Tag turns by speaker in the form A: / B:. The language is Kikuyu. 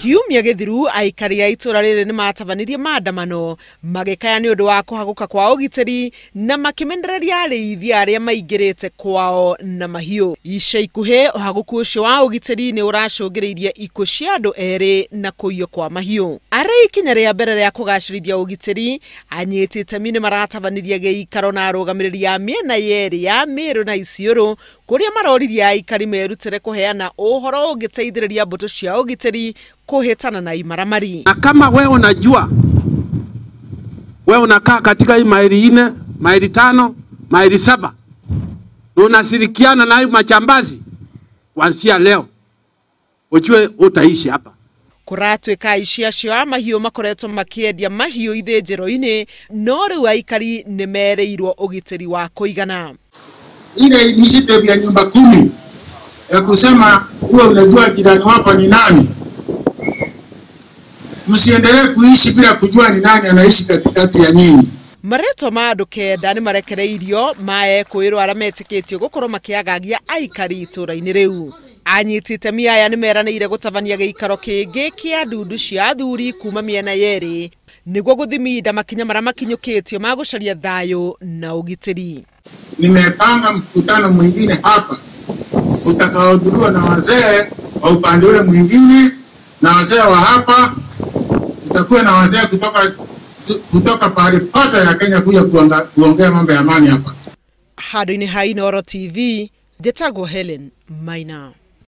A: Kiumia gĩthiru aikari a itũra rĩrĩ nĩmatabanirie maandamano magĩkaya nĩ ũndũ wa kũhagũka kwa ũgitĩri na makĩmenereria arĩithia arĩa maingĩrĩte kwao na mahiũ. Ica ikuhĩ ũhagũku ũcio wa ũgitĩri nĩ ũracũngĩrĩirie ikuũ cia andũ erĩ na kũiywo kwa mahiũ. Arĩ ikinya rĩa mbere rĩa kũgacĩrithia ũgitĩri, anyiti itemi nĩ maratabanirie gĩikaro na arũgamĩrĩri a mĩena yerĩ ya Mĩrũ na Isiolo kũrĩa maroririe aikari merutĩre kũheana ũhoro ũngĩteithĩrĩria mbũtũ cia ũgitĩri kuhitana na imaramari.
B: Na kama wewe unajua wewe unakaa katika hii maili 4, maili 5, maili 7 unashirikiana na hii machambazi, kuanzia leo ujue utaishi hapa.
A: Kũratuĩka aici acio a mahiũ makoretwo makĩendia mahiũ ithĩnjĩro-inĩ, no rĩu aikari nĩ merĩirwo ũgitĩri wa kũigana.
C: Ile initiative ya nyumba 10 ya kusema uwe unajua jirani wako ni nani, msiendelee kuishi bila kujua ni nani anaishi katikati ya nyinyi.
A: Marĩtwa ma andũ 9 nĩ marekereirio mae kwĩrwo arĩa metĩkĩtio gũkorwo makĩagagia aikari itũra-inĩ rĩu. Anyiti itemi aya nĩ meranĩire gũtabania gĩikaro kĩngĩ kĩa ndundu cia athuri kuma mĩena yerĩ nĩguo gũthiminda makinya marĩa makinyũkĩtio ma gũcaria thayũ na ũgitĩri.
C: Nimepanga mkutano mwingine hapa utakaohudhuriwa na wazee wa upande ule mwingine na wazee wa hapa. Tutakuwa na wazee kutoka pahali pote ya Kenya kuja kuongea mambo ya amani hapa.
A: Handũ-inĩ ha Inooro TV, njĩtagwo Helen Maina.